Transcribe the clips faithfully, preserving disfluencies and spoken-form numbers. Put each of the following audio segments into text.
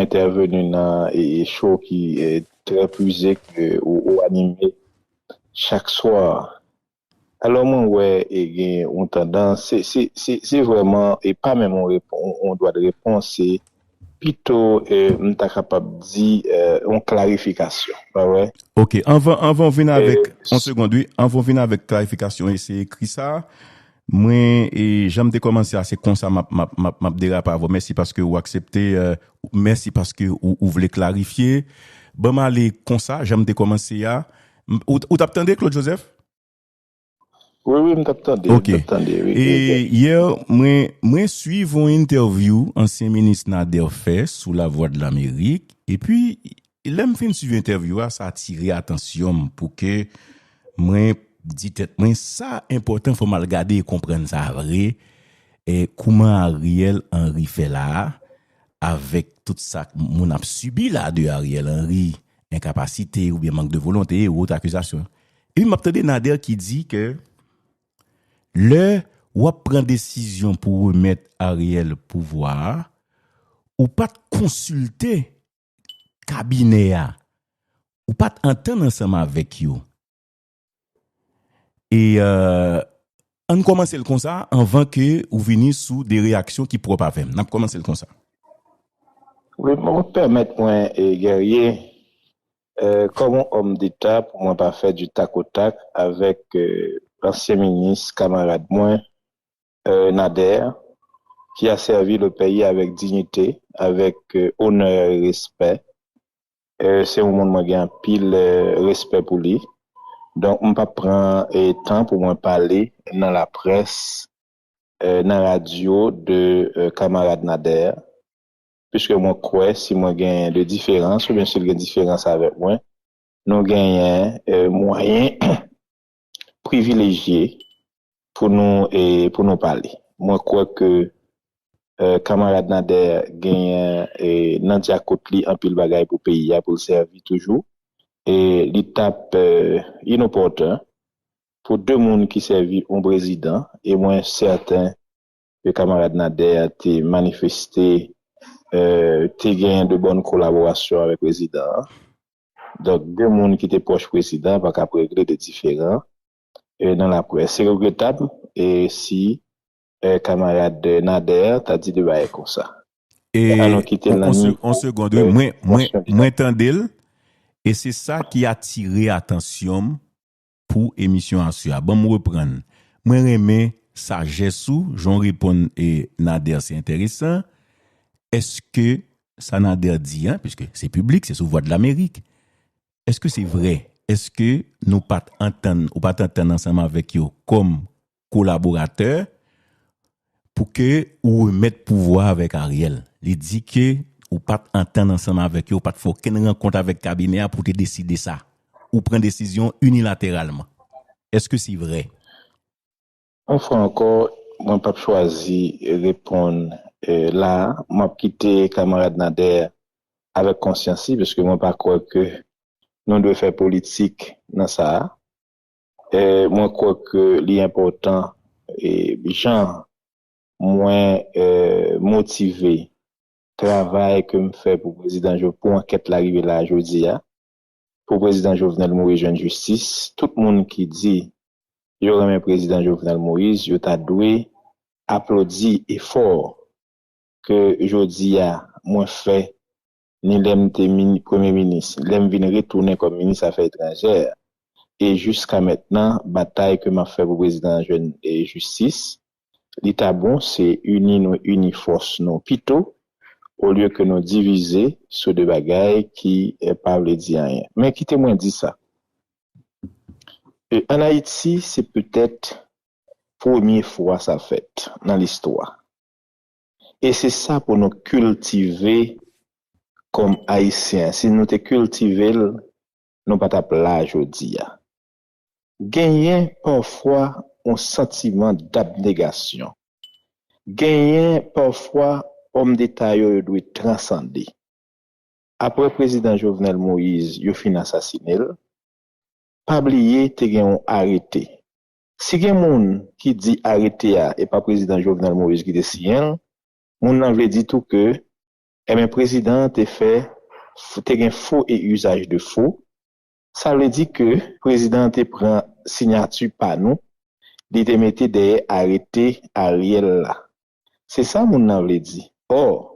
entèveni nan e, e show ki e, trè prize ke ou, ou anime chak swa. Alò, mwen wè e gen yon tandans, se, se, se, se vrèman, e pa menm yon, repon, yon dwa de repons, se pito, e, m ta kapab di, e, yon klarifikasyon. Pa vre? Ok, anvan, anvan w vin avèk, yon segond, wi, anvan w vin avèk klarifikasyon e se ekri sa, mwen, e, jan m te kòmanse a, se konsa m ap, m ap, m ap, m ap derape avè w. Mèsi paske ou aksepte, e, mèsi paske ou, ou vle klarifye. Ban m ale konsa, jan m te kòmanse a. M- Ou, ou t ap tande, Claude Joseph? Wi, wi, m t ap tande, m Ok. t ap tande, wi, E wi, wi. yè, mwen, mwen swiv yon entèvyou ansyen minis Nader fè sou Lavwadlamerik. Epi, lè m fin swiv entèvyou a, sa atire atansyon m pou ke mwen di tèt mwen, sa enpòtan, fò m al gade e konprann sa vre. E kouman Ariel Henry fè la a, avèk tout sa k- moun ap sibi la de Ariel Henry, enkapasite oubyen mank de volonte, e wot akizasyon. Epi m ap tande Nader ki di ke lè w ap pran desizyon pou remèt Ariel pouvwa a, ou pa t konsilte kabinè a, ou pa t antann ansanm avèk yo. E, e, ann kòmanse l konsa, anvan ke ou vini sou de reyaksyon ki pwòp avè m. N ap kòmanse l konsa. Wi, mwen pèmèt mwen, e, Guerrier, e, kòm yon òm deta, pou mwen pa fè du tac au tac avèk, e, ansyen minis, kamarad mwen, e, Nader, ki a sèvi le peyi avèk diyite, avèk, e, onè e respè. E, se yon moun mwen gen anpil, e, respè pou li. Donk, m p ap pran, e, tan pou mwen pale nan laprès, e, nan radyo de, e, kamarad Nader, piske mwen kwè si mwen gen de diferans oubyen si l gen diferans avèk mwen, nou genyen, e, mwayen privilejye pou nou, e, pou nou pale. Mwen kwè ke, e, kamarad Nader genyen, e, nan dyakout li anpil bagay pou peyi a, pou l sèvi toujou. E li t ap, e, inopòtan pou de moun ki sèvi yon prezidan, e mwen sèten ke kamarad Nader te manifeste, e, te genyen de bòn kolaborasyon avèk prezidan an. Donk, de moun ki te pwòch prezidan pa kap regle de diferan, e, nan laprès. Se regretab, e, si, e, kamarad Nader ta di de bagay konsa. E Alon kite l on, nan on se- nivo, on segond, wi, e, mwen, mwen, pwòch prezidan. Mwen tande l, e se sa ki atire atansyon m pou emisyon aswè a. Ban m reprann. Mwen renmen sajès ou, jan w reponn e Nader, se enteresan. Èske sa Nader di a, piske se piblik, se sou Vwadlamerik, èske se vre? Èske nou pa t antann, ou pa t antann ansanm avèk yo kòm kolaboratè pou ke ou remèt pouvwa avèk Ariel? Li di ke ou pa t antann ansanm avèk yo, ou pa t fè okenn rankont avèk kabinè a pou te deside sa. Ou pran desizyon inilateralman. Èske se vre? Yon fwa ankò, mwen p ap chwazi reponn, e, la a. M ap kite kamarad Nader avèk konsyans li, paske mwen pa kwè ke nou dwe fè politik nan sa a. E, mwen kwè ke li enpòtan, e, jan mwen, e, motive travay ke m fè pou prezidan Jo-, pou ankèt la rive la a jodi a, pou prezidan Jovenel Moïse jwenn jistis. Tout moun ki di yo renmen prezidan Jovenel Moïse, yo ta dwe aplodi efò ke jodi a mwen fè, ni lè m te mini-, premye minis, lè m vin retounen kòm minis afè etranjè, e jiska mentnan, batay ke m ap fè pou prezidan an jwenn, e, jistis, li ta bon se ini nou ini fòs nou pito, olye ke nou divize sou de bagay ki, e, pa vle di anyen. Men kite mwen di sa. E, ann Ayiti, se petèt premye fwa sa fèt nan listwa. E se sa pou nou kiltive kòm Ayisyen. Si nou te kiltive l, nou pa t ap la jodi a. Genyen pafwa yon santiman dabnegasyon. Genyen pafwa òm deta yo, yo dwe transande. Apre prezidan Jovenel Moïse, yo fin asasine l, pa bliye te gen yon arete. Si gen moun ki di arete a, e pa prezidan Jovenel Moïse ki te siyen l, moun nan vle di tou ke Ebyen, prezidan an te fè, te gen fo e usage de faux. Sa vle di ke prezidan an te pran siyati pa nou, li te mete dèyè arete Ariel la. Se sa moun nan vle di. Or,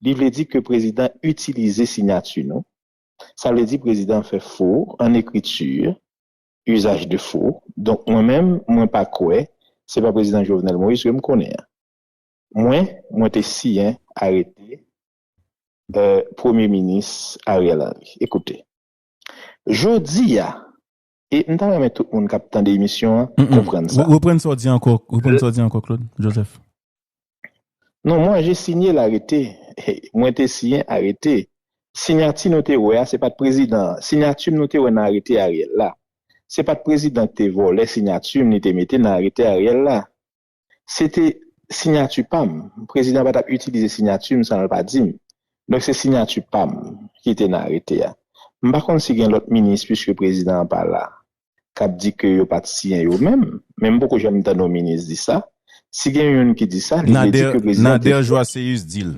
li vle di ke prezidan itilize siyati nou. Sa vle di prezidan fè fo an ekriti, usage de faux. Donk, mwen menm, mwen pa kwè, se pa prezidan Jovenel Moïse ke m konnen an. Mwen, mwen te siyen arete euh, Premye Minis Ariel Henry. Ekoute, jodi a, e m ta renmen tout moun k ap tande emisyon an konprann sa. Reprann sa w di ankò, reprann sa w di ankò, Claude Joseph. Non, moi, j'ai signé l'arrêté. Mwen te siyen arete. Siyati nou te wè a, se pa t prezidan an. Siyati m nou te wè nan arete Ariel la. Se pa t prezidan ki te vòlè siyati m, li te mete nan arete Ariel la. Se te siyati pa m. Prezidan pa t ap itilize siyati m san l pa di m. Donk, se siyati pa m ki te nan arete a. M pa konn si gen lòt minis, piske prezidan an pa la, k ap di ke yo pa t siyen yo menm. Men m poko janm tande yon minis di sa. Si gen youn ki di sa, li vle di ke prezidan te... Nader Joasséus di l.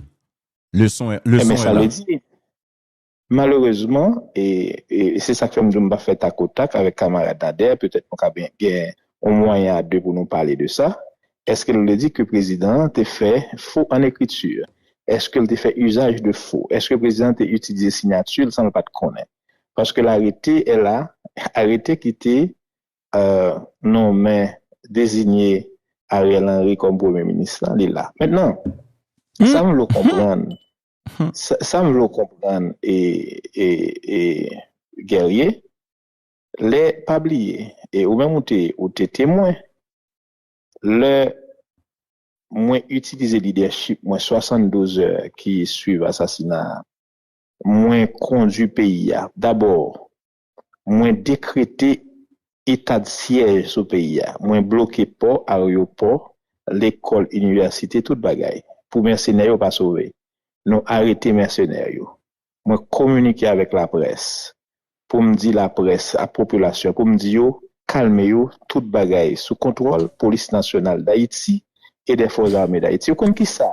Le son, le son est là. Malerezman, e, e se sa k fè m di w m pa fè takotak avèk kamarad Nader, petèt nou ka ben gen yon mwayen a de pou nou pale de sa. Èske l vle di ke prezidan an te fè fo an ekriti? Èske l te fè usage de faux? Èske prezidan an te itilize siyati l san l pa t konnen? Paske l'arrêté est là, arete ki te euh, nonmen, deziye Ariel Henry kòm premye minis la, li la. Mentnan, sa m vle w konprann, sa, sa m vle w konprann, e, e, e, Guerrier, lè, pa bliye, e ou menm ou te, ou te temwen, lè mwen itilize lidèchip mwen swasanndouz è ki swiv asasina a, mwen kondui peyi a. Dabò, mwen dekrete eta de syèj sou peyi a. Mwen bloke pò, aryopò, lekòl, inivèsite, tout bagay. Pou mèsenè yo pa sove. Nou arete mèsenè yo. Mwen kominike avèk laprès. Pou m di laprès, ak popilasyon, pou m di yo, kalme yo, tout bagay sou kontwòl Polis Nasyonal Dayiti e dè Fòs Ame Dayiti. Ou konn kisa?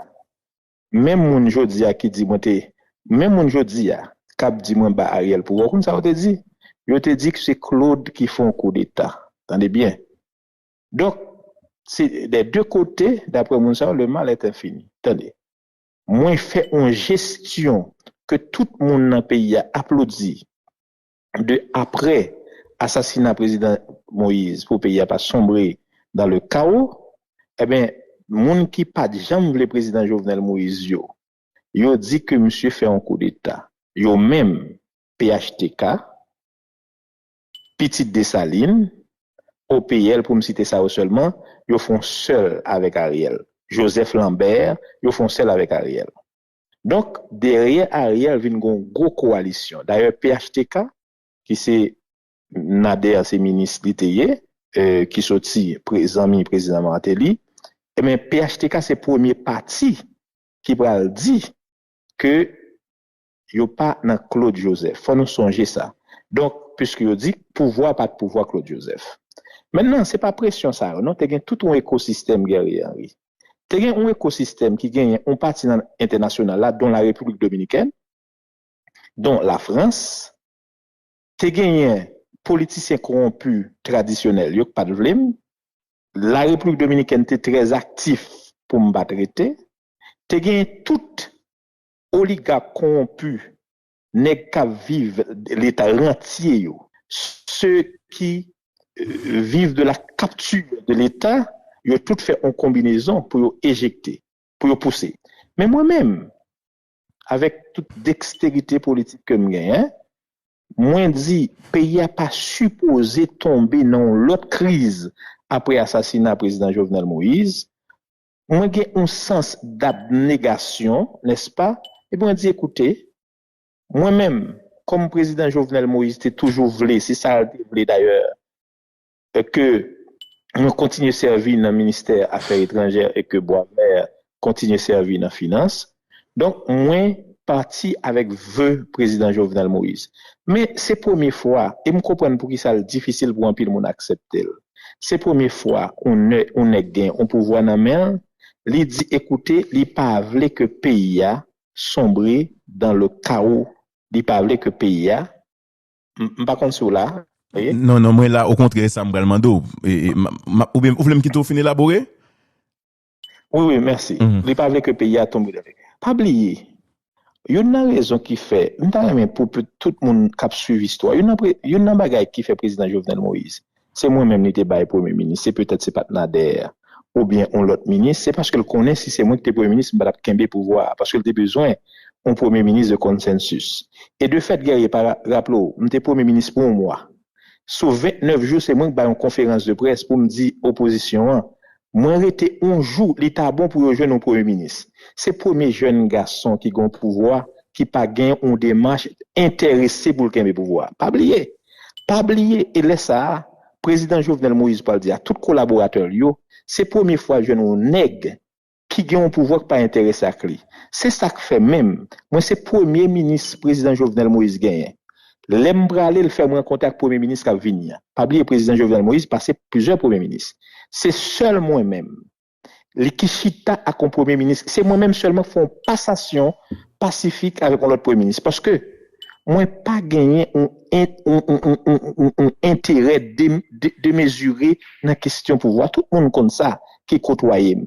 Menm moun jodi a ki di mwen te, menm moun jodi a k ap di mwen ba Ariel pouvwa, ou konn sa yo te di? Yo te di ke se Claude ki fè yon koudeta. Tande byen. Donk, se dè de kote, daprè moun sa yo, le mal est infini. Tande. Mwen fè yon jesyon ke tout moun nan peyi a aplodi de aprè asasina prezidan Moïse pou peyi a pa sonbre dans le chaos, ebyen, moun ki pa t janm vle prezidan Jovenel Moïse yo, yo di ke misye fè yon koudeta. Yo menm, P H T K, Pitit Desalin, O P L, pou m site sa yo sèlman, yo fè yon sèl avèk Ariel. Joseph Lambert, yo fè yon sèl avèk Ariel. Donk, dèyè Ariel vin gen yon gwo kowalisyon. Dayè, P H T K, ki se Nader, se minis li te ye, eh, ki soti pre-, zanmi prezidan Martelly, ebyen, P H T K se premye pati ki pral di ke yo pa nan Claude Joseph. Fò nou sonje sa. Donk, piske yo di pouvwa pa t pouvwa Claude Joseph. Mentnan, se pa presyon sa yo, non, te gen tout yon ekosistèm Guerrier Henry. Te gen yon ekosistèm ki genyen yon pati nan entènasyonal la, dont la République Dominicaine, dont la France, te genyen politisyen kowonpi tradisyonèl yo k pa t vle m, la République Dominicaine te trè aktif pou m pa t rete, te genyen tout oligak kowonpi, nèg k ap viv Leta, rantye yo, ceux qui euh, vivent de la capture de l'État, yo tout fè yon konbinezon pou yo ejekte, pou yo pouse. Men mwen menm, avèk tout deksterite politik ke m genyen, mwen di peyi a pa sipoze tonbe nan yon lòt kriz apre asasina prezidan Jovenel Moïse. Mwen gen yon sans d'abnégation, n'est-ce pas? E mwen di, ekoute, mwen menm, kòm prezidan Jovenel Moïse te toujou vle, se sa l te vle dayè, ke mwen kontinye sèvi nan ministè afè etranjè e ke Boisvert kontinye sèvi nan finans. Donk, mwen pati avèk ve prezidan Jovenel Moïse. Men se premye fwa, e m konprann poukisa l difisil pou anpil moun aksepte l. Se premye fwa yon nè-, yon nèg gen yon pouvwa nan men l, li di, ekoute, li pa vle ke peyi a sombre dans le chaos. Li pa vle ke peyi a, m, m pa konn si w la, oke? Non, non, mwen la, okontrè, sa m pral mande w. E, e, ma- ma- Oubyen, ou vle m kite w fin elabore? Wi, wi, mèsi. Li pa vle ke peyi a tonbe nan. Pa bliye, youn nan rezon ki fè, m ta renmen pou pou tout moun k ap swiv istwa, youn nan pre- youn nan bagay ki fè prezidan Jovenel Moïse, se mwen menm li te bay premye minis, se petèt se pa t Nader oubyen yon lòt minis, se paske l konnen si se mwen ki te premye minis, m pa t ap kenbe pouvwa a, paske l te bezwen yon premye minis de konsansis. E de fèt, Guerrier, pa ra- raple w, m te premye minis pou yon mwa. Sou vennèf jou, se mwen ki bay yon konferans de près pou m di opozisyon an, mwen rete yon jou, li ta bon pou yo jwenn yon premye minis. Se premye jèn gason ki gen yon pouvwa, ki pa gen yon demach enterese pou l kenbe pouvwa. Pa bliye, pa bliye, e lè sa a, prezidan Jovenel Moïse pral di a tout kolaboratè l yo, se premye fwa l jwenn yon nèg ki gen yon pouvwa ki pa enterese ak li. Se sa k fè menm, mwen se premye minis prezidan Jovenel Moïse genyen. Lè m prale, l fè m rankontre ak premye minis k ap vini an. Pa bliye, prezidan Jovenel Moïse pase plizyè premye minis. Se sèl mwen menm li ki chita ak yon premye minis. Se mwen menm sèlman k fè yon pasasyon pasifik avèk yon lòt premye minis. Paske mwen pa genyen yon, en- yon, yon, yon, yon, yon, yon enterè de- de- demezire nan kesyon pouvwa. Tout moun konn sa ki kotwaye m.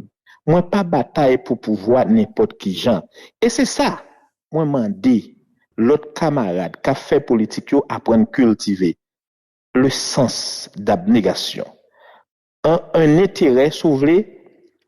Mwen pa batay pou pouvwa nenpòt ki jan. E se sa, mwen mande lòt kamarad k ap fè politik yo aprann kiltive le sens d'abnégation. Un, un intérêt, si vous voulez,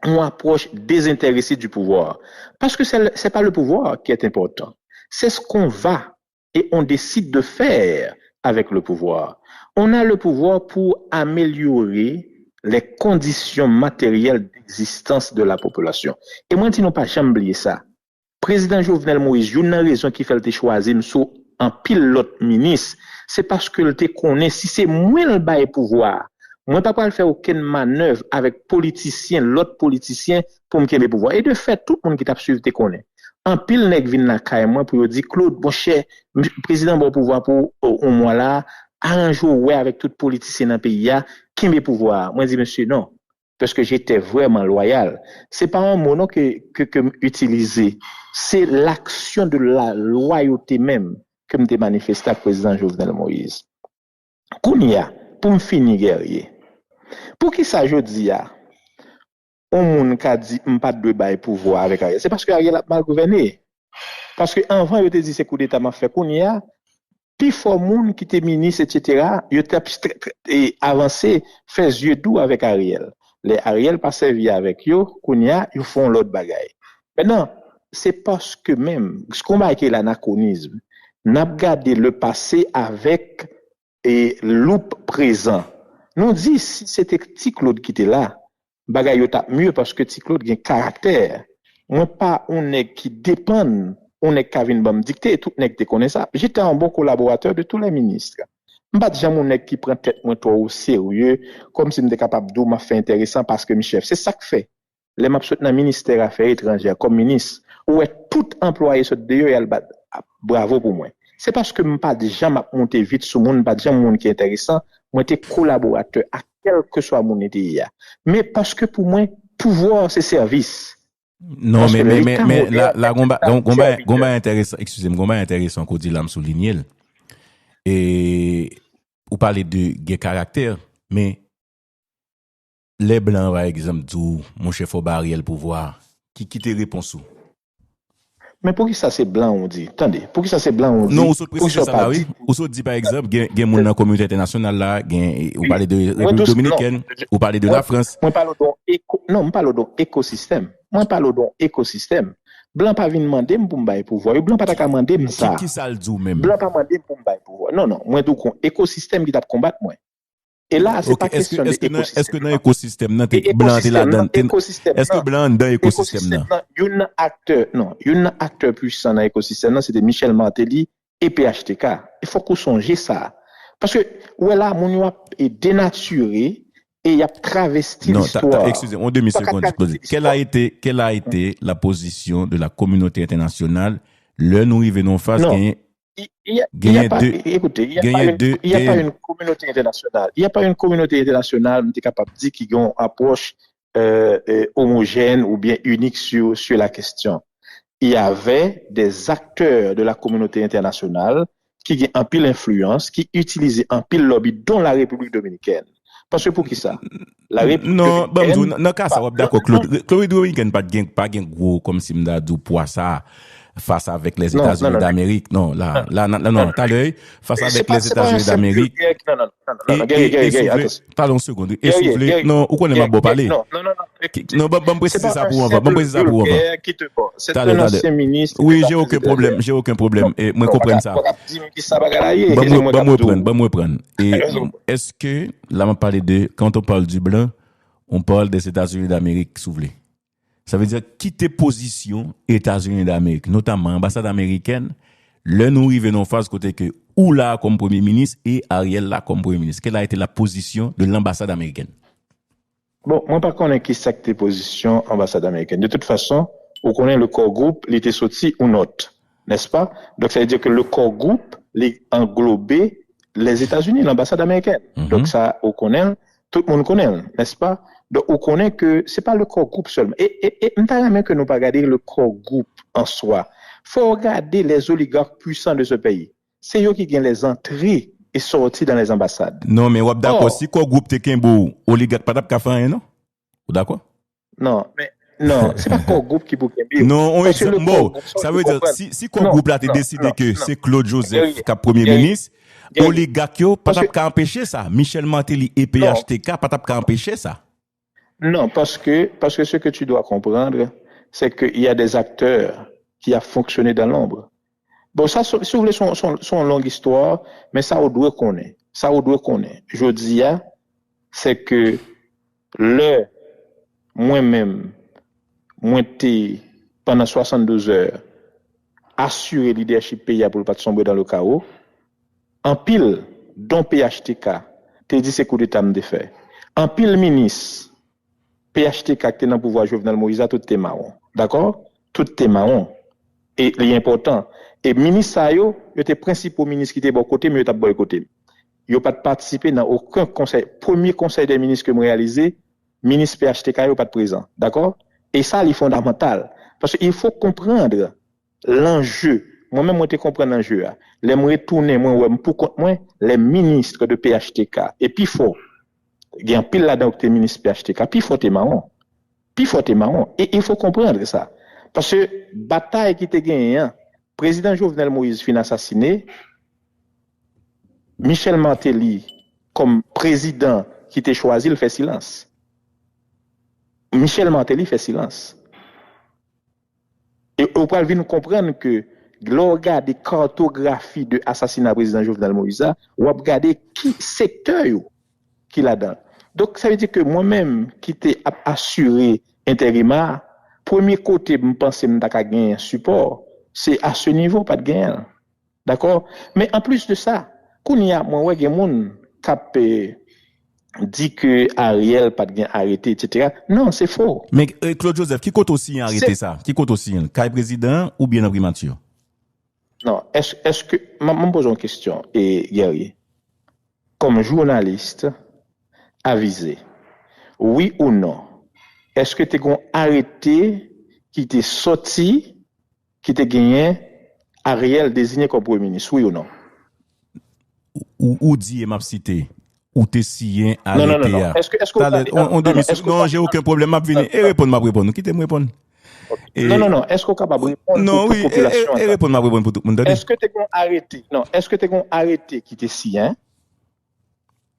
une approche désintéressée du pouvoir. Parce que c'est le- c'est pas le pouvoir qui est important. C'est ce qu'on va et on décide de faire avec le pouvoir. On a le pouvoir pour améliorer les conditions matérielles d'existence de la population. E mwen di nou pa janm bliye sa. Prezidan Jovenel Moïse, youn nan rezon ki fè l te chwazi m sou anpil lòt minis, se paske l te konnen si se mwen l bay pouvwa a, mwen pa pral fè okenn manèv avèk politisyen, lòt politisyen pou m kenbe pouvwa. E de fèt, tout moun ki t ap swiv te konnen. Anpil nèg vin lakay mwen pou yo di, Claude, monchè, prezidan ba w pouvwa pou yon mwa la, aranje w wè avèk tout politisyen nan peyi a, kenbe pouvwa a. Mwen di, mesye, non. Paske j'étais vraiment loyal. Se pa yon mo non ke, ke, ke m itilize. Se l'action de la loyauté menm ke m te manifeste ak prezidan Jovenel Moïse. Kounye a, pou m fini, Guerrier, poukisa jodi a, yon moun ka di m pa t dwe bay pouvwa avèk Ariel? Se paske Ariel ap mal gouvène. Paske anvan, yo te di se koudeta m ap fè. Kounye a, pifò moun ki te minis, etsetera, yo t ap avanse, fè zye dou avèk Ariel. Lè Ariel pa sèvi avèk yo, kounye a, yo fè yon lòt bagay. Mentnan, se paske menm, se yon bagay ki rele anakwonism. N ap gade le pase avèk e loup prezan. Nou di si se te Ti Claude ki te la, bagay yo t ap mye paske Ti Claude gen karaktè. Mwen pa yon nèg ki depann yon nèg ka vin ban m dikte, tout nèg te konnen sa. J'étais un bon collaborateur de tous les ministres. M pa t janm yon nèg ki pran tèt mwen twò o serye, kòmsi m te kapab di w m ap fè enteresan paske m chèf. Se sa k fè lè m ap sot nan ministè afè etranjè kòm minis, ou wè tout anplwaye sot deyò y al bat bravo pou mwen. Se paske m pa t janm ap monte vit sou moun, m pa t janm moun ki enteresan, mwen te kolaboratè ak kèlkeswa moun li te ye a. Men paske pou mwen, pouvwa se sèvis. Non, men men men men la la gon bagay enteresan, eskize m, gon bagay enteresan ke w di la, m soulinye l. E ou pale de gen karaktè, men lè blan pa egzanp di w monchè fò ba Ariel pouvwa a, ki ki te repons ou? Men poukisa se blan ou di? Tande, poukisa se blan ou di? Non, ou sot presize sa la wi. Ou sot di pa egzanp gen gen moun nan kominote entènasyonal la, gen ou pale de Repiblik Dominikèn, ou pale de Lafrans. Mwen pale w de yon eko, non, m pale w de yon ekosistèm. Mwen pale w de yon ekosistèm. Blan pa vin mande m pou m bay pouvwa yo. Blan pa ta ka mande m sa. Ki sa l di w menm? Blan pa mande m pou m bay pouvwa. Non, non. Mwen di w kon ekosistèm ki t ap konbat mwen. E la, se pa kesyon de ekosistèm. Èske nan ekosistèm nan te blan te ladan? Èske blan anndan ekosistèm nan? Youn nan aktè, non, youn nan aktè pwisan nan ekosistèm nan, se te Michel Martelly e P H T K. E fòk ou sonje sa. Paske, ou wè la, moun yo ap denatire e y ap travesti listwa. Eskize, yon demi segonn, Claude. Quelle a été, quelle a été la position de la communauté internationale lè nou rive nan yon faz genyen Il n'y a, il y a pas, écoutez, il n'y a, pas une, il y a pas une communauté internationale. Il n'y a pas une communauté internationale, m te kapab di, ki gen yon apwòch euh, euh, homogène ou bien unique sur, sur la question. il y avait des acteurs de la communauté internationale ki gen anpil enfliyans, ki itilize anpil lòbi, dont la République dominicaine. Paske poukisa? La République Non, ban m di w, dominicaine nan ka sa w ap dakò, Claude. Claude Dominicaine pa t gen, pa gen gwo, kòmsi m ta di w, pwa sa, face avec les États-Unis d'Amérique. Non, la, la, non, non, talè, face avec les États-Unis d'Amérique. E, e, e si w vle, talè yon segonn, e si w vle, non, ou konnen m ap ba w pale. Non, ban m presize sa pou w anvan, ban m presize sa pou w anvan. Talè, talè. Wi, j'ai aucun problème, j'ai aucun problème. E mwen konprann sa. Ban m reprann, ban m reprann. E èske, la m ap pale de, quand on parle du blanc, on parle des États-Unis d'Amérique, si w vle. Sa vle di, kite pozisyon Etazini Damerik, notamman anbasad amerikèn, lè nou rive nan yon faz kote ke ou la kòm premye minis e Ariel la kòm premye minis. Quelle a été la position de l'ambassade américaine? Bon, mwen pa konnen ki sa ki te pozisyon anbasad amerikèn. De tout fason, ou konnen le core group, li te soti ou nòt, n'est-ce pas? Donk, sa vle di ke le core group, li anglobe Lèzetazini, lanbasad amerikèn. Donk, sa, ou konnen l, tout moun konnen l, n'est-ce pas? Donk, ou konnen ke se pa le core group sèlman. E, e, e m ta renmen ke nou pa gade le core group en soi. Fò w gade les oligarques puissants de ce pays. Se yo ki gen les entrées et sorties dans les ambassades. Non, men w ap dakò, si core group te kenbe w, oligak pa t ap ka fè anyen, non? Ou dakò? Non, men, non, se pa core group ki pou kenbe yo. Non, on egzanp, bon, sa vle di, si, si core group la te deside ke se Claude Joseph k ap premye minis, oligak yo pa t ap ka anpeche sa. Michel Martelly e P H T K pa t ap ka anpeche sa. Non, parce que, parce que ce que tu dois comprendre, c'est qu'il y a des acteurs qui a fonctionné dans l'ombre. Bon, sa, si, si w vle, se yon, se yon, se yon long istwa, men sa ou dwe konnen. Sa ou dwe konnen. Jodi a, se ke lè mwen menm, mwen te, pandan swasanndouz è, asire lidèchip peyi a pou l pa t sonbre dans le chaos, anpil, dont P H T K, te di se koudeta m te fè. Anpil minis P H T K ki te nan pouvwa Jovenel Moïse la, tout te mawon. Dakò? Tout te mawon. E li enpòtan. E minis sa yo, yo te prensipal minis ki te bò kote m, yo t ap bòykote m. Yo pa t patisipe nan okenn konsèy. Premye konsèy dè minis ke m reyalize, minis P H T K yo pa t prezan. Dakò? E sa, li fondamantal. Paske il faut comprendre l'enjeu. Mwen menm, mwen te konprann anje a. Lè m retounen, mwen wè m pou kont mwen, les ministres de P H T K. E pi fò, gen anpil ladan yo ki te minis P H T K. Pi fò te mawon. Pi fò te mawon. E il faut comprendre ça. Paske batay ki te genyen an, prezidan Jovenel Moïse fin asasine, Michel Martelly, kòm prezidan ki te chwazi l, fè silans. Michel Martelly fè silans. E ou pral vin konprann ke lè w gade kartografi de asasina prezidan Jovenel Moïse la, w ap gade ki sektè yo ki ladan l. Donk, sa vle di ke mwen menm ki te ap asire enterim a, premye kote m panse m ta ka genyen sipò, se a se nivo, pa t genyen l. Dakò? Men anplis de sa, kounye a, mwen wè gen moun k ap, eh, di ke Ariel pa t gen arete, etsetera. Non, se fo. Men, eh, Claude Joseph, ki kote w siyen arete sa? Ki kote w siyen l? Kay prezidan an oubyen nan primati? Non, èske, èske, m, m poze yon kesyon, eh, Guerrier. Kòm jounalis avize, wi ou non, èske te gen yon arete ki te sòti, ki te genyen Ariel deziyen kòm premye minis, wi ou non? Ou, ou di, e m ap site, ou te siyen arete a. Talè, on, on demisyon. Non, j'ai aucun problème, m ap vini. E reponn, m ap reponn. Kite m reponn. Non, non, non. Èske w kapab reponn pou tout popilasyon an? E reponn, m ap reponn pou tout moun, tande. Èske te gen yon arete? Non, èske te gen yon arete ki te siyen?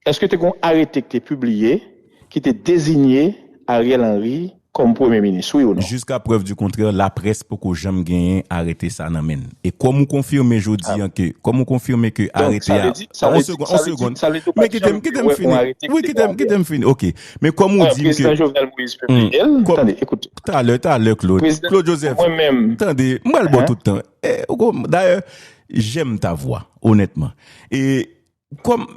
Èske te gen yon arete ki te pibliye, ki te deziye Ariel Henry kòm premye minis, wi ou non? Jusqu'à preuve du contraire, laprès poko janm genyen arete sa nan men l. E kòm ou konfime jodi an ke, kòm ou konfime ke arete a, on segonn, on segonn. Men kite m, kite m fini. Wi, kite m, kite m fini. Ok. Men kòm ou di m ke, prezidan Jovenel Moïse pibliye l. Tande, ekoute. Talè, talè, Claude. Claude Joseph, tande, m pral ba w tout tan. Dayè, j'aime ta voix, honnêtement. E kòm,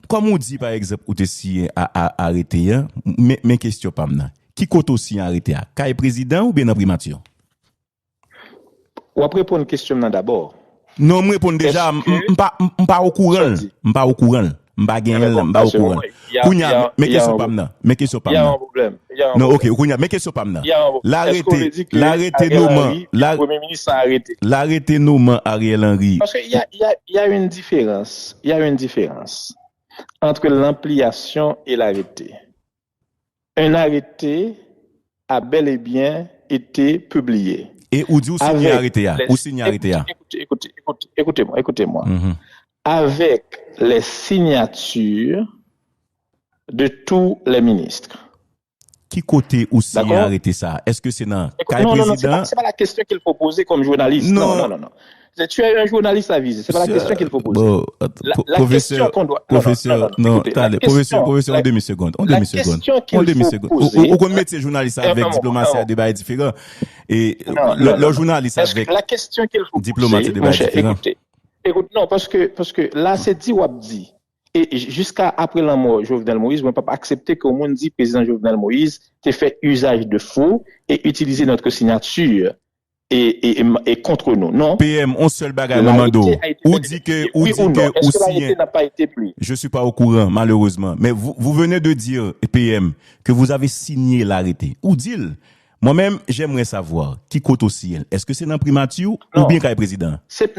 kòm ou di, pa egzanp, ou te siyen a, a, arete a, men, men kesyon pa m nan. Ki kote w siyen arete a? Kay prezidan oubyen nan primati? W ap reponn kesyon m nan dabò. Non, m reponn deja, m, m pa, m, m pa okouran l. M pa okouran l. M pa genyen l, m pa okouran. Kounye a, men kesyon pa m nan. Men kesyon pa m nan. Non, ok, kounye a, men kesyon pa m nan. Larete, larete noman, la, larete noman Ariel Henry. Parce qu'il y a, il y a, il y a une différence. Il y a une différence entre l'ampliation et l'arrêté. Un arrêté a bel et bien été publié. E ou di ou sinye arete a. Ou sinye arete a. Écoutez, écoutez, écoutez, écoutez-moi, écoutez-moi. Avec les signatures de tous les ministres. Ki kote ou sinye arete sa? Èske se nan kay prezidan? C'est pas la question qu'il faut poser comme journaliste. Non, non, non, non. Tu es un journaliste avisé. C'est pas la question qu'il faut poser. Bon, la, la question qu'on doit. Professeur, non, non, non, non, tande, professeur, professeur, on demi seconde, on demi seconde, on demi seconde. Ou, ou konn metye jounalis avèk diplomasi a de bagay diferan. E lè jounalis avèk diplomat se de bagay diferan. Écoute, non, parce que, parce que là, c'est dit, w ap di. E jiska apre lanmò Jovenel Moïse, mwen p ap aksepte ke yon moun di prezidan Jovenel Moïse te fè usage de faux et utiliser notre signature et, et, et, et contre nous. Non. P M, on sèl bagay mwen mande w. Ou di ke, ou di ke ou siyen. Je suis pas au courant, malheureusement. Mais vous, vous venez de dire, P M, que vous avez signé l'arrêté. Ou di l. Mwen menm, j'aimerais savoir ki kote w siyen l. Èske se nan primati oubyen kay prezidan?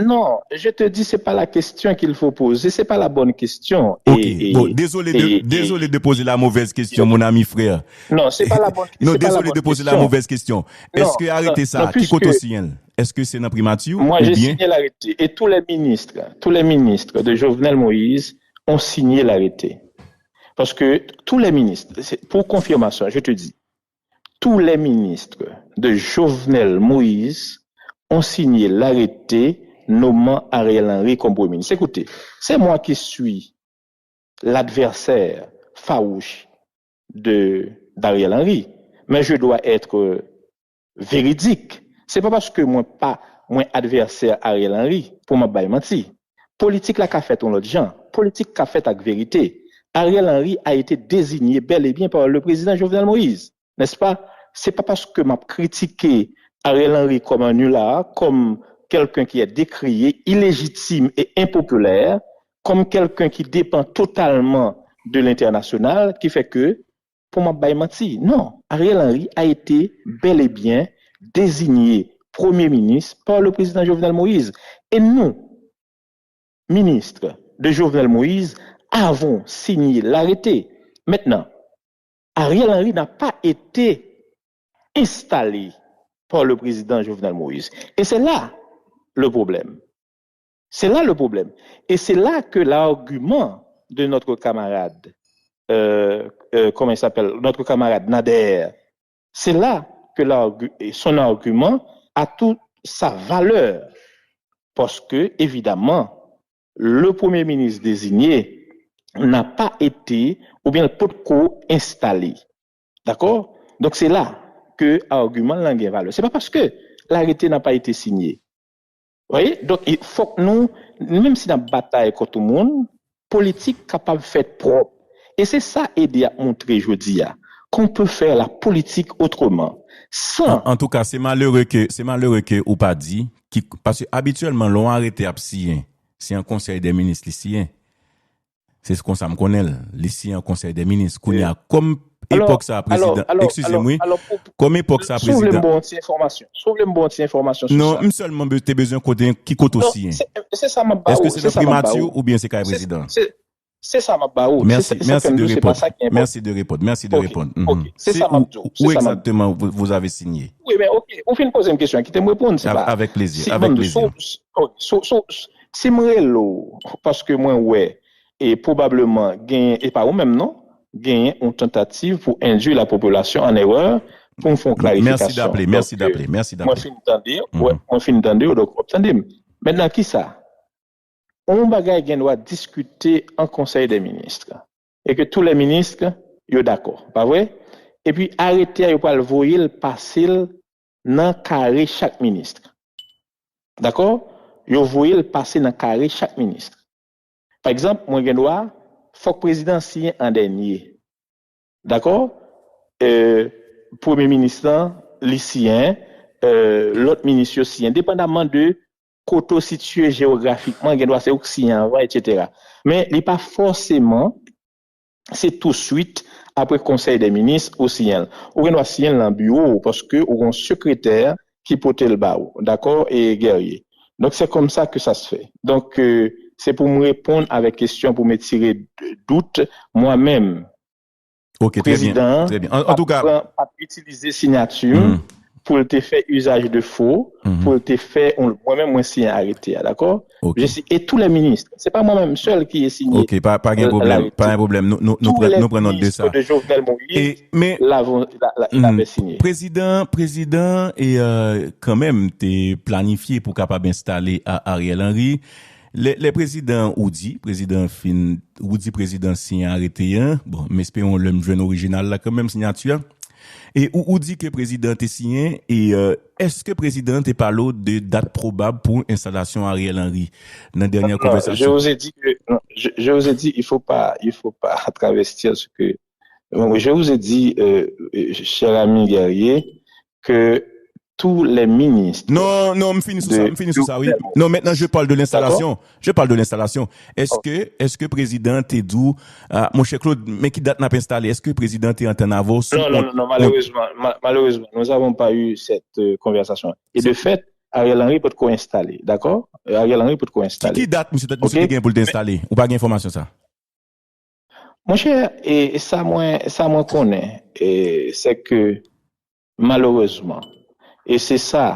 Non, je te dis, c'est pas la question qu'il faut poser, c'est pas la bonne question. Ok, bon, désolé de, désolé de poser la mauvaise question, mon ami frère. Non, c'est pas la bonne, non, désolé de poser la mauvaise question. Èske arete sa, ki kote w siyen l? Èske se nan primati ou bien? Moi, j'ai signé l'arrêté et tous les ministres, tous les ministres de Jovenel Moïse ont signé l'arrêté. Parce que tous les ministres, pour confirmation, je te dis, tous les ministres de Jovenel Moïse ont signé l'arrêté nommant Ariel Henry comme Premier ministre. Écoutez, c'est moi qui suis l'adversaire farouche de d'Ariel Henry, mais je dois être véridique. Se pa paske mwen pa mwen advèsè Ariel Henry pou m ap bay manti. Politik la ka fèt yon lòt jan. Politik ka fèt ak verite. Ariel Henry a été désigné bel et bien par le président Jovenel Moïse, n'est-ce pas? Se pa paske m ap kritike Ariel Henry comme un nulard, comme quelqu'un qui est décrié, illégitime et impopulaire, comme quelqu'un qui dépend totalement de l'international, ki fè ke pou m ap bay manti. Non, Ariel Henry a été bel et bien désigné Premier ministre par le président Jovenel Moïse. Et nous, ministres de Jovenel Moïse, avons signé l'arrêté. Maintenant, Ariel Henry n'a pas été installé par le président Jovenel Moïse. Et c'est là le problème. C'est là le problème. Et c'est là que l'argument de notre camarade, euh, euh, comment il s'appelle, notre camarade Nader, c'est là que l'argu- son argument a toute sa valeur. Parce que, évidemment, le Premier ministre désigné n'a pas été, oubyen l potko enstale. Dakò? Donk, se la ke agiman l lan gen valè. Se pa paske l'arrêté n'a pas été signé. Voyez? Donk, fòk nou, menm si n ap batay kont yon moun, politik kapab fèt pwòp. E se sa Ede ap montre jodi a. Qu'on peut faire la politique autrement. Sans... An, antouka, se malere ke, se malere ke ou pa di, ki, paske abityèlman, lè yon arete ap siyen, se an konsèy dè minis li siyen. Se konsa m konnen l. Li siyen an konsèy dè minis. Kounye a, kòm epòk sa a prezidan, excusez-moi, wi, kòm epòk sa a prezidan. Si w vle m ba w yon ti enfòmasyon, si w vle m ba w yon ti enfòmasyon sou sa. Non, m sèlman te bezwen konnen ki kote w siyen. Se sa m ap ba ou. Èske se nan primati w oubyen se kay prezidan? Se sa m ap ba ou. Mèsi, mèsi de reponn. Mèsi de reponn. Mèsi de reponn. Ok, se sa m ap di w. Où exactement vous avez signé? Wi, men ok, ou fin poze m kesyon an, kite m reponn, se pa... Avec plaisir, avec plaisir. Si m rele w, paske mwen wè, e pwobableman genyen, e pa ou menm non, genyen yon tantativ pou induire la population en erreur, pou m fè yon klarifikasyon. Mèsi d'appeler, mèsi d'appeler, mèsi d'appeler. Mwen fin tande w, mwen fin tande w, donk w ap tande m. Mentnan, kisa? Yon bagay gen dwa diskite an konsèy dè minis, e ke tou lè minis yo dakò, pa vre? Epi arete a, yo pral voye l pase l nan kare chak minis. Dakò? Yo voye l pase nan kare chak minis. Pa egzanp, mwen gen dwa, fòk prezidan siyen an dènye. Dakò? E, premye minis lan, li siyen, e, lòt minis yo siyen, depandaman de kote w sitiye jewografikman, gen dwa se ou k siyen anvan, etsetera. Men li pa fòseman se touswit apre konsèy dè minis ou siyen l. Ou gen dwa siyen l nan biwo w paske ou gen yon sekretè ki pote l ba ou. Dakò? E Guerrier. Donk, se konmsa ke sa se fè. Donk, euh, se pou m reponn avèk kesyon pou m etire dout. Mwen menm, Ok, trè byen, prezidan an trè byen. An, pa an tou ka, pran, pa itilize siyati m pou l te fè usage de faux, pou l te fè, mwen menm mwen siyen arete a, dakò? Ok. Je suis, et tous les ministres, c'est pas moi-même seul qui est signé. Ok, pa, pa gen pwoblèm, pa gen pwoblèm. Nou, nou, nou pran, nou pran nòt de sa. De Jovenel Moïse, E, men, l'avons, la, la, il avait signé. Prezidan, prezidan e euh, kanmenm te planifye pou kapab enstale a Ariel Henry. Lè, lè prezidan ou di, prezidan fin, ou di prezidan siyen arete an, bon, m espere yon lè m jwenn orijinal la kanmenm, siyati a. E ou, ou di ke prezidan te siyen, e euh, èske prezidan te pale w de dat pwobab pou enstalasyon Ariel Henry nan dènyè Non, je konvèsasyon? vous ai dit que, non, je, je vous ai dit, il faut pas, il faut pas travestir ce que, je vous ai dit, euh, euh, cher ami Guerrier, que tous les ministres Non, non, m fini sou sa, m fini sou sa, wi. Non, maintenant je parle de l'installation. Je parle de l'installation. Èske, èske prezidan te di w, ah, monchè Claude, men ki dat n ap enstale? Èske prezidan te antann avè w sou Non, non, non, non, malheureusement, ma- malheureusement, nous n'avons pas eu cette euh, conversation. Et de fait, Ariel Henry potko enstale, dakò? Euh, Ariel Henry potko Ki, enstale. Ki dat misye te, misye te gen pou l te enstale? Ou pa gen enfòmasyon sa? Monchè, e, e sa mwen, sa mwen konnen, e, se ke malerezman, e se sa,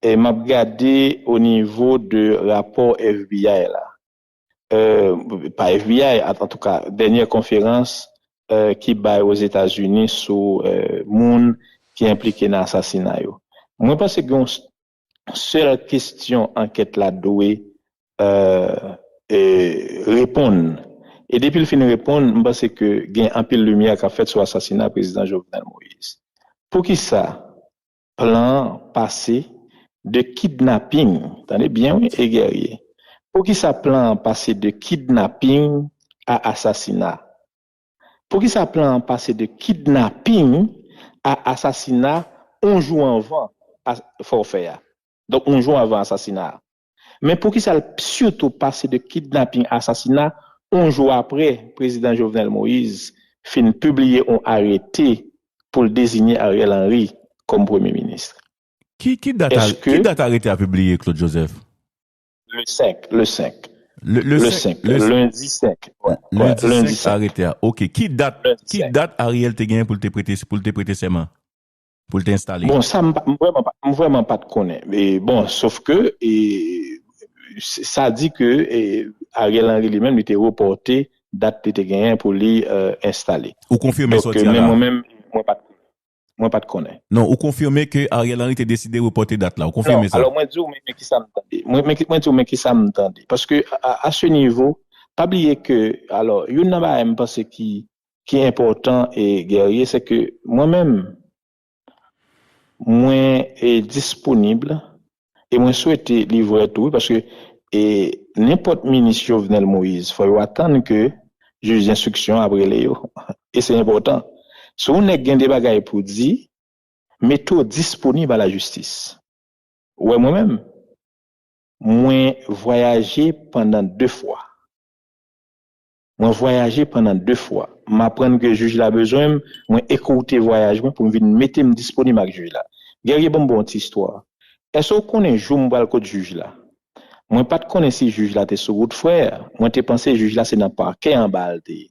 e m ap gade o nivo de rapò F B I la, euh, pa F B I, an, an tou ka, dènyè konferans euh, ki bay Ozetazini sou euh, moun ki enplike nan asasina yo. Mwen panse gen yon sèl kesyon ankèt la dwe euh, e, reponn. E depi l fin reponn, m panse ke gen anpil limyè k ap fèt sou asasina prezidan Jovenel Moïse. Poukisa plan an pase de kidnaping, tande byen wi, e Guerrier. Poukisa plan an pase de kidnaping a asasina? Poukisa plan an pase de kidnaping a asasina yon jou anvan fòfè a? Donk, yon jou anvan asasina a. Men poukisa l sitou pase de kidnaping a asasina yon jou apre prezidan Jovenel Moïse fin pibliye yon arete pou l deziye Ariel Henry kòm premye minis? Ki, ki dat, ki dat arete a pibliye, Claude Joseph? Le senk, le senk. Le, le senk, lendi senk. Lendi senk, arete a. Ok. Ki dat, ki dat Ariel te genyen pou l te prete, pou l te prete sèman? Pou l te enstale? Bon, sa m vrèman pa, m vrèman pa t konnen. E, bon, sof ke, e, sa di ke e, Ariel Henry li menm, li te repòte dat li te genyen pou li euh, enstale. Ou konfime sòti a la? Mwen menm, mwen pa t mwen pa t konnen. Non, ou konfime ke Ariel Henry te deside repòte dat la. Ou konfime sa? Alò, mwen di w, men, men ki sa m tande. Mwen, men, mwen di w, men ki sa m tande. Paske a, a se nivo, pa bliye ke, alò, youn nan bagay m panse ki, ki enpòtan e Guerrier, se ke mwen menm, mwen e disponib e mwen swete li vrè tou, wi, paske e nenpòt minis Jovenel Moïse, fò yo atann ke jij denstriksyon ap rele yo. E se enpòtan. Si yon nèg gen de bagay pou di, mete w disponib a la jistis. Ou wè mwen menm, mwen vwayaje pandan de fwa. Mwen vwayaje pandan de fwa. M aprann ke jij la bezwen m, mwen ekoute vwayaj mwen pou m vin mete m disponib ak jij la. Guerrier, ban m ba w yon ti istwa. Èske w konnen jou m pral kot jij la? Mwen pa t konnen si jij la te sou wout, frè. Mwen te panse jij la se nan pakè anba a l te ye.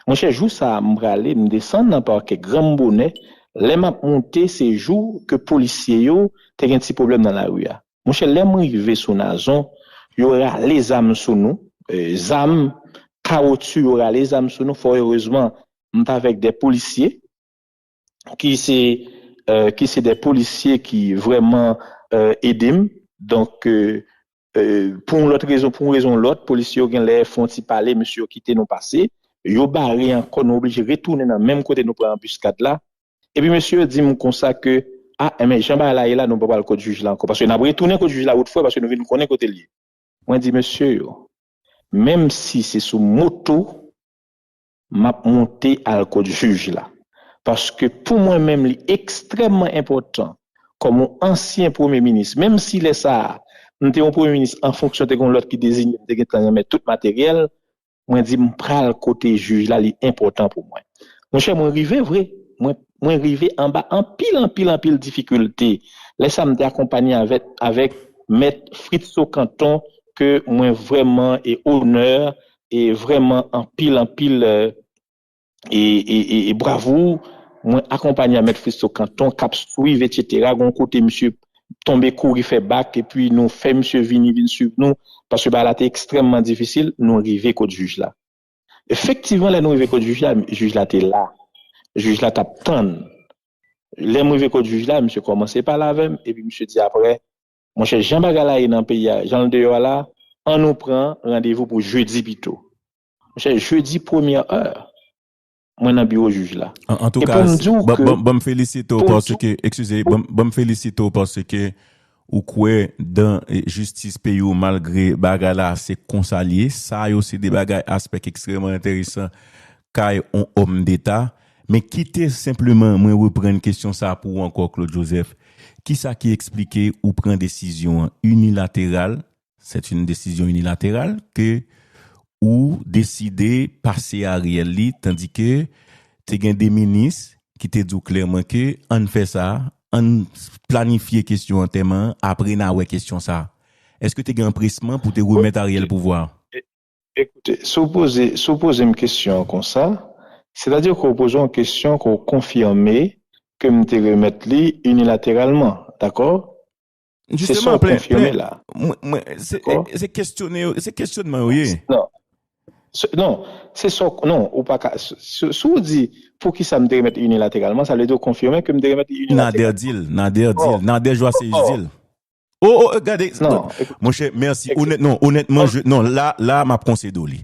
Monchè, jou sa a, m prale, m desann nan pakè granm bonè. Lè m ap monte, se jou ke polisye yo te gen ti pwoblèm nan lari a. Monchè, lè m rive sou Nazon, yo rale zam sou nou, e, zam, kawotchou, yo rale zam sou nou. Fò erezman, m t avèk de polisye ki se, e, ki se de polisye ki vrèman e, ede m. Donk, e, e, pou yon lòt rezon, pou yon rezon lòt, polisye yo gen lè fè yon ti pale, mesye yo kite nou pase. Yo bare ankò, nou oblije retounen nan menm kote nou pran anbiskad la. Epi mesye yo di m konsa ke, a, enben, jan bagay la ye la, nou pa pral kot jij la ankò. Paske n ap retounen kot jij la wout frè, paske nou vin konnen kote l ye. Mwen di mesye yo, menm si se sou moto, m ap monte al kot jij la. Paske pou mwen menm, li ekstrèmman enpòtan, kòm yon ansyen premye minis, menm si lè sa a, M te yon premye minis an fonksyon, te gen lòt ki deziye, m te gentan renmen tout materyèl. Mwen di m pral kote jij la, li enpòtan pou mwen. Monchè, mwen rive vre. Mwen, mwen rive anba anpil, anpil, anpil difikilte. Lè sa, m te akonpanye avèk, avèk mèt Fritzo Canton, ke mwen vrèman e onè e vrèman anpil, anpil, e, e, e, e bravou. Mwen akonpanye a mèt Fritzo Canton k ap swiv, etsetera. Gon kote misye tonbe kouri fè bak, epi nou fè misye vini, vin swiv nou, paske bagay la te ekstrèmman difisil, nou rive kot jij la. Efektivman, lè nou rive kot jij la, jij la te la. Jij la t ap tann. Lè m rive kot jij la, misye kòmanse pale avè m, epi misye di apre, monchè, jan bagay la ye nan peyi a, jan l deyò a la, ann nou pran randevou pou jedi pito. Monchè, jedi premyè è, mwen nan biwo jij la. An, an tou ka, ban, ban, ban m felisite w paske, eskize, ban, ban m felisite w paske ou kwè dan, eh, jistis peyi w malgre bagay la se konsa l ye. Sa yo se de bagay, aspè ki ekstrèmman enteresan kay on òm deta. Men kite senpleman mwen reprann kesyon sa pou ou ankò, Claude Joseph. Kisa ki eksplike ou pran desizyon an inilateral, c'est une décision unilatérale, ke ou deside pase Ariel li, tandike te gen de minis ki te di w klèman ke ann fè sa, ann planifye kesyon antèman an, apre n a wè kesyon sa. Èske te gen anpresman pou te remèt Ariel pouvwa a? Ekoute, si w poze, si w poze m kesyon an konsa, sètadi ke w poze yon kesyon ke w konfime ke m te remèt li inilateralman, dakò? Se sa w konfime la. Mwen, mwen, se, se kestyone yo, se kestyonman yo ye. Non. Se, non, se sa w, non, ou pa ka, si, si, si w di, poukisa m te remèt inilateralman, sa vle di w konfime ke m te remèt inilateralman. Nader di l, Nader di l, Nader Joasséus di l. Oh, oh, oh, gade, non, monchè, mèsi. Onèt, non, onètman, je, non, la, la, m ap konsede w li.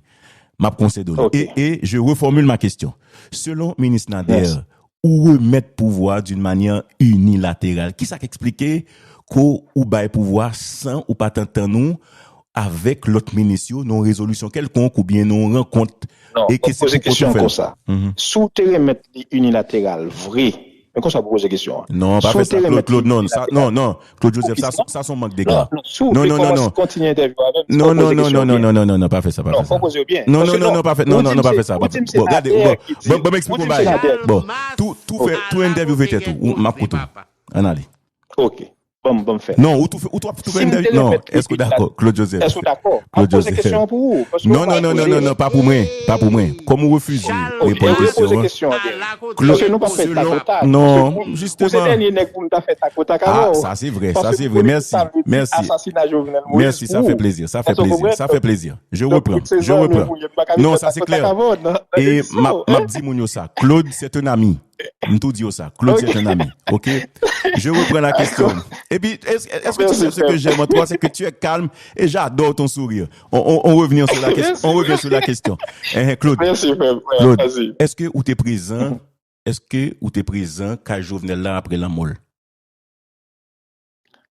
M ap konsede w li. E, e, je reformule ma question. Selon minis Nader, ou remèt pouvwa d'une manière unilatérale. Kisa k eksplike ke ou bay pouvwa san ou pa t antann ou avèk lòt minis yo nan yon rezolisyon kèlkonk oubyen nan yon rankont e ke se pou kont ou fè l? Si w te remèt li inilateral vre, men konsa pou poze kesyon an. Non, pa fè sa, Claude, Claude, non, sa, non, non, Claude Joseph, sa, sa se yon mank dega. Non, non, non, non. Non, non, non, non, non, non, non, non, non, pa fè sa, pa fè sa. Non, non, non, non, pa fè, non, non, non, pa fè sa. Bon, gade, bon, bon, bon, m eksplike yon bagay. Bon, tou, tou fè, tou entèvyouve tèt ou, ou, m ap koute w. Ann ale. Ok. Ban m, ban m fè. Non, ou tou fè, ou tou, tou fè entèvyou. Non, èske w dakò, Claude Joseph? Èske w dakò? M ap poze kesyon an pou ou. Non, non, non, non, non, non, pa pou mwen, pa pou mwen. Kòm ou refize reponn kesyon an. Paske nou pa fè takotak. Non, jisteman. Ou se dènye nèg pou m ta fè takotak avè w. Ah, sa se vre, sa se vre. Mèsi, mèsi. Asasina Jovenel Moïse. Mèsi, sa fè plezi, sa fè plezi, sa fè plezi. Je reprends, je reprends. Non, sa se klè. E m ap, m ap di moun yo sa. Claude, c'est un ami. M tou di yo sa. Claude, c'est un ami. Ok? Je reprends la question. Et puis, est-ce, est-ce que tu sais ce que j'aime en toi, c'est que tu es calme et j'adore ton sourire. On, on, on revient sur la question. On revient sur la question. Eh, eh, Claude, Claude, èske ou te prezan, èske ou te prezan kay Jovenel la apre lanmò l?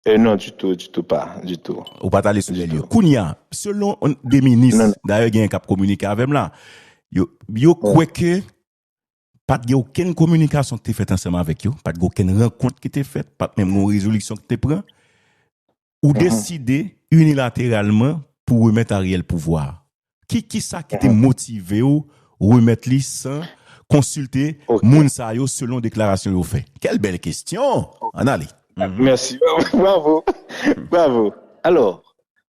Eh, non, ditou, ditou pa, ditou. Ou pa t ale sou lè l yo. Kounye a, selon de minis, dayè gen k ap kominike avè m la, yo, yo kwè ke pa t gen okenn kominikasyon ki te fèt ansanm avèk yo, pa t gen okenn rankont ki te fèt, pa t menm gen yon rezolisyon ki te pran. Ou deside inilateralman pou remèt Ariel pouvwa a. Ki, kisa ki te motive w remèt li san konsilte moun sa yo selon deklarasyon yo fè? Quelle belle question! Ann ale. Mèsi. Bravo. Bravo. Alò,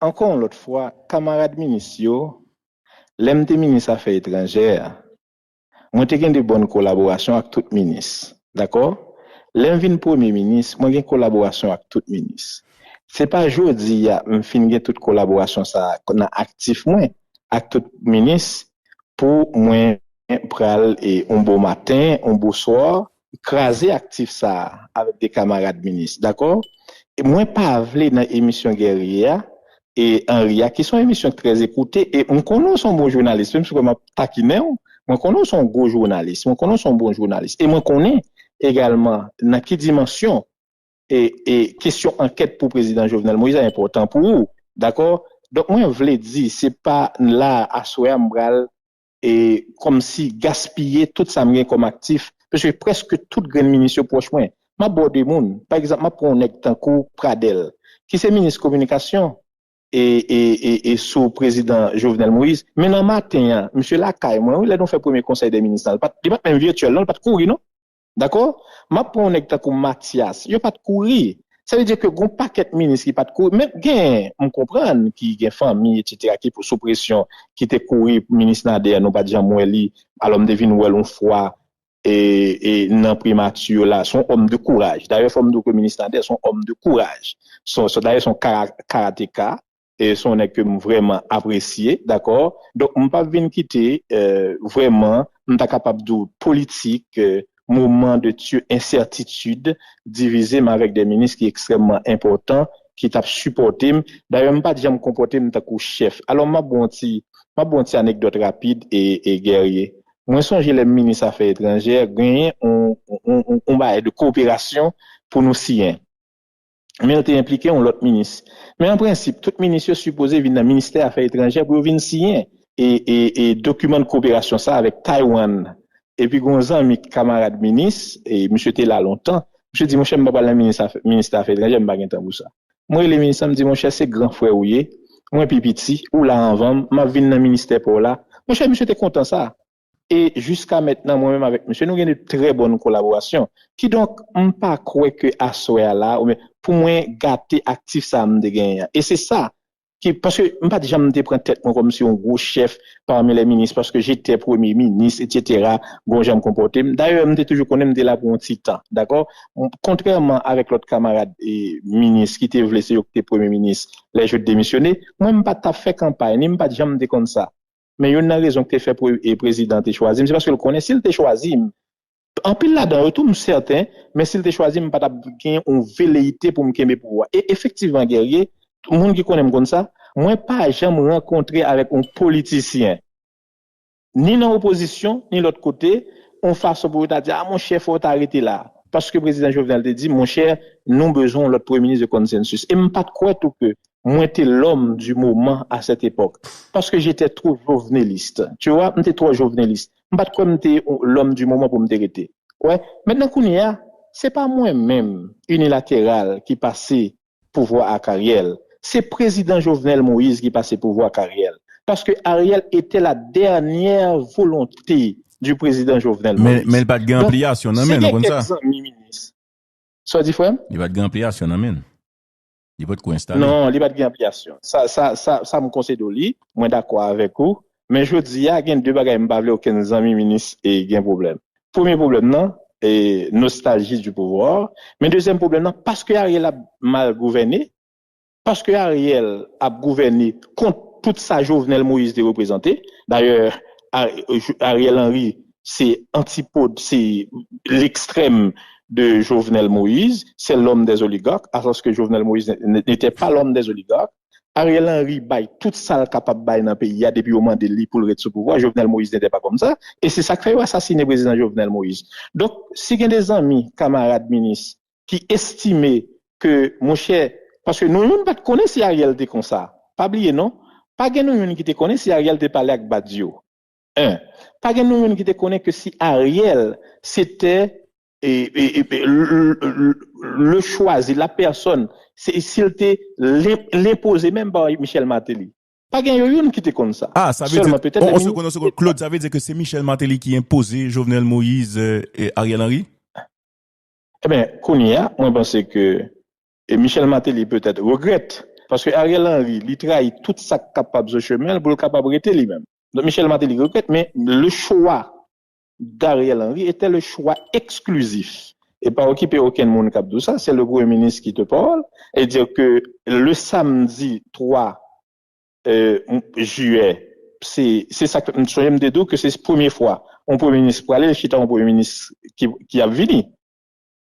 ankò yon lòt fwa, kamarad minis yo, lè m te minis afè etranjè a, mwen te gen de bòn kolaborasyon ak tout minis, dakò? Lè m vin premye minis, mwen gen kolaborasyon ak tout minis. Se pa jodi a m fin gen tout kolaborasyon sa a nan aktif mwen ak tout minis pou mwen pral, e, yon bon maten, yon bon swa, kraze aktif sa a avèk de kamarad minis, dakò? E mwen pa vle nan emisyon Guerrier a, e Henry a, ki se yon emisyon ki trè ekoute, e m konnen w se yon bon jounalis, menm si w kwè m ap takinen w, mwen konnen w se yon gwo jounalis, mwen konnen w se yon bon jounalis, e mwen konnen egalman nan ki dimansyon e, e kesyon ankèt pou prezidan Jovenel Moïse a enpòtan pou ou, dakò? Donk, mwen vle di, se pa la, aswè a, m pral e kòmsi gaspiye tout sa m gen kòm aktif, paske prèske tout grenn minis yo pwòch mwen. M ap ba w de moun, pa egzanp, m ap pran yon nèg tankou Pradel, ki se minis kominikasyon e, e, e, e sou prezidan Jovenel Moïse. Men nan maten an, misye lakay mwen, wi, lè nou fè premye konsèy dè minis lan, li pa t, li pa t menm vityèl, non, li pa t kouri, non. Dakò? M ap pran yon nèg tankou Mathias. Yo pa t kouri. Sa vle di ke gon pakèt minis ki pa t kouri. Men gen, m konprann ki gen fanmi, etsetera, ki sou presyon, ki te kouri pou minis Nader, nou pa t janm wè li. Alò, m te vin wè l yon fwa e, e nan primati la. Se yon òm de kouraj. Dayè, fò m di w ke minis Nader se yon òm de kouraj. Se, se, dayè, se yon kara- karateka. E se yon nèg ke m vrèman apresye, dakò? Donk, m p ap vin kite, e, vrèman, m ta kapab di w politik, e, moman de ti ensètitid, divize m avèk de minis ki ekstrèmman enpòtan, ki t ap sipòte m. Dayè, m pa t janm konpòte m tankou chèf. Alò, m ap ba w yon ti, m ap ba w yon ti anekdòt rapid e, e Guerrier. Mwen sonje lè m minis afè etranjè, genyen yon, yon, yon, yon bagay de koperasyon pou nou siyen. Men l te enplike yon lòt minis. Men an prensip, tout minis yo sipoze vin nan ministè afè etranjè pou yo vin siyen e, e, e dokiman de koperasyon sa avèk Taiwan. Epi gen yon zanmi kamarad minis, e misye te la lontan, misye di, monchè, m pa pral nan minis afè, ministè afè etranjè, m pa gen tan pou sa. Mwen rele minis lan, m di, monchè, se gran frè w ye, mwen pi piti, ou la anvan m, m ap vin nan ministè pa w la. Monchè, misye te kontan sa. E jiska mentnan, mwen menm avèk misye, nou gen de trè bòn kolaborasyon. Kidonk, m pa kwè ke aswè a la, oubyen pou mwen gate aktif sa a m te genyen an. E se sa ki, paske m pa t janm te pran tèt mwen kòmsi yon gwo chèf pami lè minis, paske j'étais premye minis, etsetera, gon jan m konpòte m. Dayè, m te toujou konnen m te la pou yon ti tan, dakò? M- Kontrèman avèk lòt kamarad e minis ki te vle se yo ki te premye minis lè je demisyone, mwen m pa t ap fè kanpay, ni m pa t janm te konn sa. Men youn nan rezon ki te fè pre- e prezidan te chwazi m, se paske l konnen si l te chwazi m, anpil ladan yo tou, m sèten, men si l te chwazi m, m pa t ap gen yon veleyite pou m kenbe pouvwa. E efektivman, Guerrier, moun ki konnen m konn sa, mwen pa janm rankontre avèk yon politisyen, ni nan opozisyon, ni lòt kote, yon fason pou yo ta di, a, monchè, fò w ta rete la. Paske prezidan Jovenel te di, monchè, nou bezwen yon lòt premye minis de konsansis. E m pa t kwè tou ke mwen te l'homme du moment à cette époque. Paske j'étais trop joveneliste. Tu vois, m te twò jovenelist. M pa t kwè m te l'homme du moment pou m te rete. Wè, mentnan kounye a, se pa mwen menm, inilateral, ki pase pouvwa ak Ariel. Se prezidan Jovenel Moïse ki pase pouvwa ak Ariel. Paske Ariel était la dernière volonté du président Jovenel Moïse. Men, men l pa t gen anpliyasyon nan men l, ou konn sa? Donk, si gen kèk zanmi minis. Sa w di, frè m? Li pa t gen anpliyasyon nan men l. Li pa t ko enstale. Non, li pa t gen anpliyasyon. Sa, sa, sa, sa m konsede w li, mwen dakò avèk ou. Men jodi a, gen de bagay m pa vle okenn zanmi minis e gen pwoblèm. Premye pwoblèm nan, e nostalji du pouvoir. Men dezyèm pwoblèm nan, paske Ariel ap mal gouvène, paske Ariel ap gouvène kont tout sa Jovenel Moïse te reprezante. Dayè, Ariel Henry se antipod, se l'extrême de Jovenel Moïse, c'est l'homme des oligarques, alors que Jovenel Moïse n'était pas l'homme des oligarques. Ariel Henry bay tout sa l kapab bay nan peyi a depi yo mande li pou l ret sou pouvwa. Jovenel Moïse n'était pas comme ça. E se sa k fè yo asasine prezidan Jovenel Moïse. Donk, si gen de zanmi, kamarad minis, ki estime ke, monchè, paske nou youn pa t konnen si Ariel te konsa. Pa bliye non, pa gen nou youn ki te konnen si Ariel te pale ak Badio. En, pa gen nou youn ki te konnen ke si Ariel se te e, e, e, le, le, le choisi, la personne, se, si l te l enpoze menm pa Michel Martelly. Pa gen yo youn ki te konn sa. Ah, sa vle di, on, on seconde, on seconde. Claude, sa vle di ke se Michel Martelly ki enpoze Jovenel Moïse, euh, e Ariel Henry? Eben, kounye a, mwen panse ke e Michel Martelly petèt regrèt, paske Ariel Henry, li trayi tout sa k kapab sou chemen l pou l kapab rete li menm. Donk, Michel Martelly regrèt, men le choix d'Ariel Henry était le choix exclusif. E pa okipe okenn moun k ap di w sa, c'est le Premier ministre qui te parle, et dire que le samedi trois euh, jiyè, se, se sa k, m sonje m te di w ke se premye fwa yon premye minis prale, l chita yon premye minis ki, ki ap vini.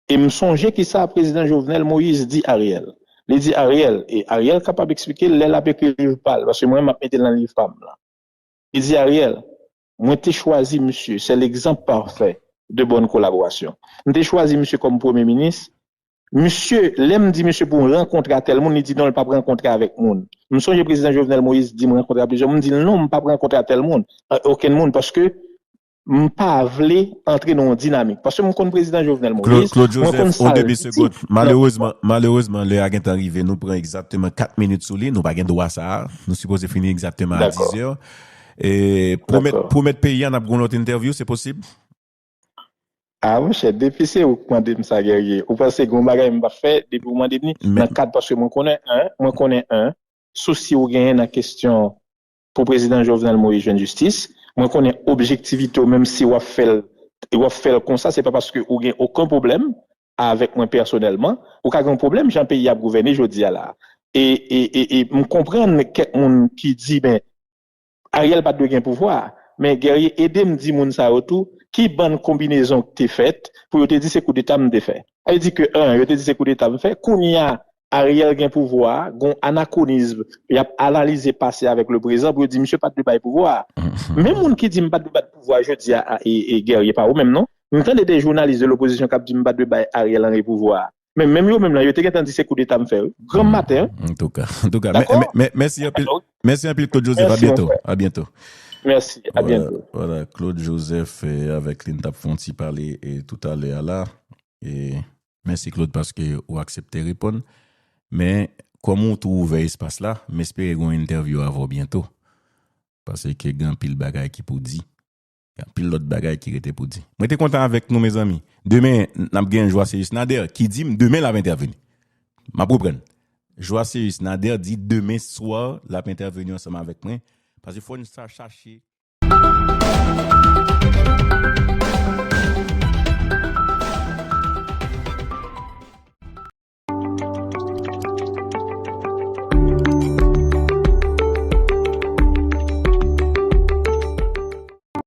E m sonje ki sa prezidan Jovenel Moïse di Ariel. Li di Ariel, e Ariel kapab eksplike l lè l ap ekri liv pa l, paske mwen m ap mete l nan liv pa m lan. Li di Ariel, mwen te chwazi misye, c'est l'exemple parfait de bonne collaboration. M te chwazi misye kòm premye minis. Misye, lè m di misye pou m rankontre a tèl moun, li di non, l p ap rankontre avèk moun. M sonje prezidan Jovenel Moïse di m rankontre a plizyè moun, m di l non, m p ap rankontre a tèl moun, a, okenn moun, paske m pa vle antre nan yon dinamik. Paske m konn prezidan Jovenel Moïse, Claude Joseph, yon demi segond. Malerezman, malerezman, lè a gentan rive, nou pran egzakteman kat minit sou li, nou pa gen dwa sa a. Nou sipoze fini egzakteman a diz è. E pwomèt peyi a n ap gen yon lòt entèvyou, se posib? A monchè, depi se ou k mande m sa, Guerrier, ou panse gen yon bagay m p ap fè depi ou mande m li? Nan kad, paske mwen konnen, en, mwen konnen, en, sousi ou genyen nan kesyon pou prezidan Jovenel Moïse jwenn jistis. Mwen konnen objektivite w, menm si w ap fè l, w ap fè l konsa, se pa paske ou gen okenn pwoblèm avèk mwen pèsonèlman. Ou ka gen yon pwoblèm jan peyi a ap gouvène jodi a la. E, e, e, e m konprann kèk moun ki di, ben, Ariel pa t dwe gen pouvwa. Men Guerrier, ede m di moun sa yo tou, ki bann konbinezon ki te fèt pou yo te di se koudeta m te fè. Sa vle di ke, en, yo te di se koudeta m fè. Kounye a, Ariel gen pouvwa, gon anakronism, y ap analize pase avèk le prezan pou yo di misye pa t dwe bay pouvwa. Menm moun ki di m pa t dwe bay pouvwa jodi a, e, e Guerrier, pa ou menm non. M tande de jounalis de lopozisyon k ap di m pa t dwe bay Ariel Henry pouvwa. Men menm yo menm lan, yo te gentan di se koudeta m fè, wi. Granm maten, wi. Antouka, antouka. Mè- mè- mè- Mèsi anpil. Mèsi anpil, Claude Joseph. A byento. A byento. Mèsi, a byento. Voilà, Claude Joseph, eh, avèk li n t ap fè yon ti pale, eh, toutalè a la. E mèsi, Claude, paske ou aksepte reponn. Men kòm ou tou ouvè espas la, m espere gen yon entèvyou avè w byento. Paske gen anpil bagay ki pou di. Gen anpil lòt bagay ki rete pou di. Mwen te kontan avèk nou, mezanmi. Demen, n ap gen Joasséus Nader ki di m demen l ap entèveni. M ap reprann. Joasséus Nader di demen swa l ap entèveni ansanm avèk mwen. Paske fò n sa chache